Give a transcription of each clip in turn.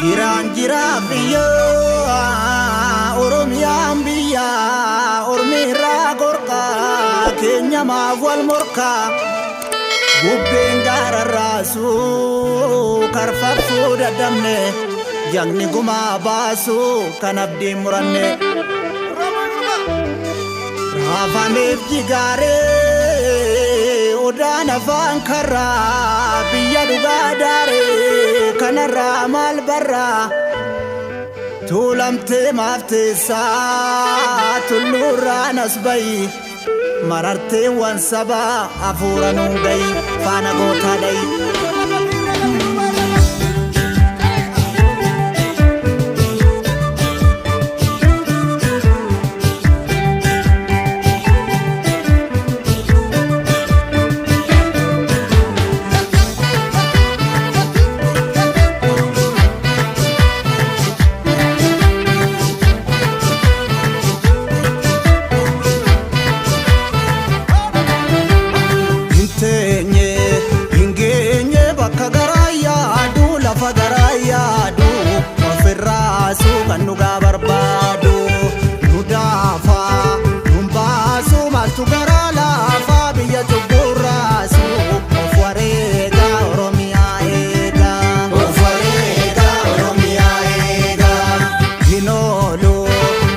Jiraan jiraa biyyaa Oromiyaan biyyaa Ormiirraa gorkaa keenya maaf wal morkaa bubbeen gaararraasuu karfaffuu dadhabne jagni gumaa baasuu kan abdiin muranne raafameef jigaaree odaan afaan karraa biyya dhugaa daaree kanarraa maal barraa tuulamtee maaf teessaa tulluurraan as bayi mararteewwan sabaa hafuura nuun gayi faana gootaa dhayi. Hin teenye hin geenye bakka garaa yaadu lafa garaa yaadu ofirraasuu kan dhugaa barbaadu nu daafaa nun baasuu maaltu garaa laafaa biyya cubburraasu of wareegaa Oromiyaa eegaa. Of wareegaa Oromiyaa eegaa. Hin oolu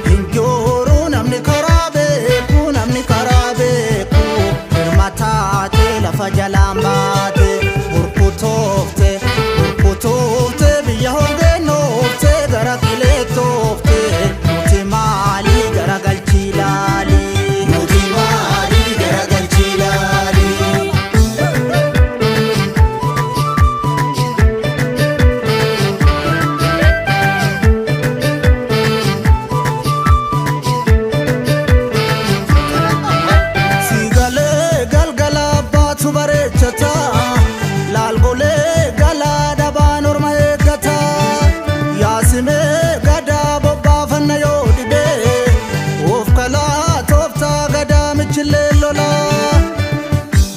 hin jooru namni karaa beeku namni karaa beeku hirma taate lafa jalaan baate burkutoofte burkutoofte biyya hongeen oofte gara qileettoofte nuti maalii gara galchii laali. Nuti maalii gara galchii laali. Siigalee galgala baatu bareechata laalgolee galaa dhabaan orma eeggata yaasimee gadaa bobbaafanna yoo dhibee of kalaa tooftaa gadaa michillee lola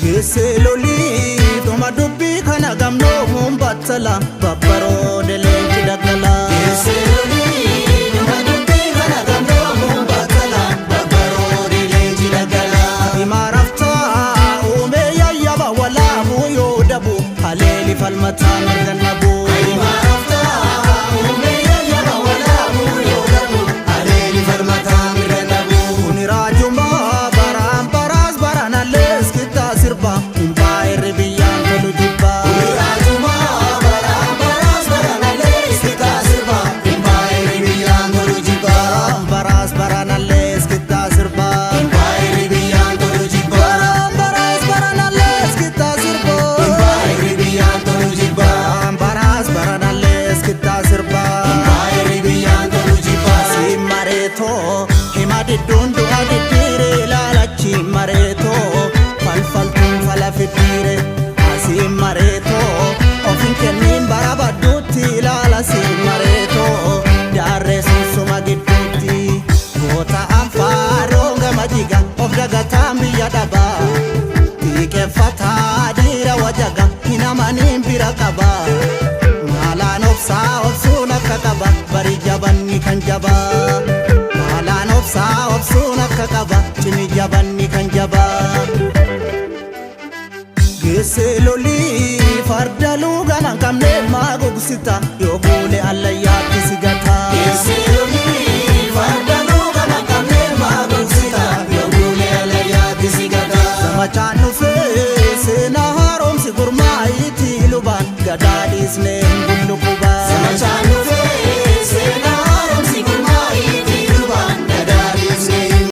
geessee lolii dhuma dubbii kana gamnoomuun battala babbaroode leenci daggala. Geessee lolii dhuma dubbii kana gamnoomuun battala babbaroode leenci daggala. Imaaraftaa uumee yayyaba walaabuu yoo dabu haleeli falmataa mirga nabu. Imaaraftaa uumee yayyaba walaabuu yoo dabu haleeli falmataa mirga nabu. Kuni raajumaa baraan baraas baranallees kittaa sirba humbaa'irri biyyaan tolu jibbaa. Kuni raajumaa baraan baraas baranallees kittaa sirba humbaa'irri biyyaan tolu jibbaa. Baraan baraas baranallees kittaa sirba humbaa'irri biyyaan tolu jibbaa. Baraan baraas baranallees kittaa sirba humbaa'irri biyyaan tolu jibbaa. Baraan baraas baranallees kittaa sirba humbaa'irri biyyaan tolu jibbaa. Si mareetoo hima didduun du'a diddiire ilaalachi mareetoo falfaltuun fala fiddiire asii mareetoo ofin kenniin bara badduutti ilaala si mareetoo daarree sunsuma gidduutti goota anfaaroo gama jiga of dagataan biyya dhabaa xiiqeffataa dhiira wajaga hin amaniin bira qabaa maalaan obsaa obsuun akka qaba bari jabanni kan jabaa maalaan obsaa obsuun akka qaba cimi jabanni kan jabaa. Geessee lolii farda luugaan hin qabne maa gogsita yoo kuule allayyaatti si gata. Geessee lolii farda luugaan hin qabne maa gogsita yoo kuule allayyaatti si gata. Zamachaan dhufee seenaa haaromsi gurmaa'iitii lubaan gadaa dhiisnee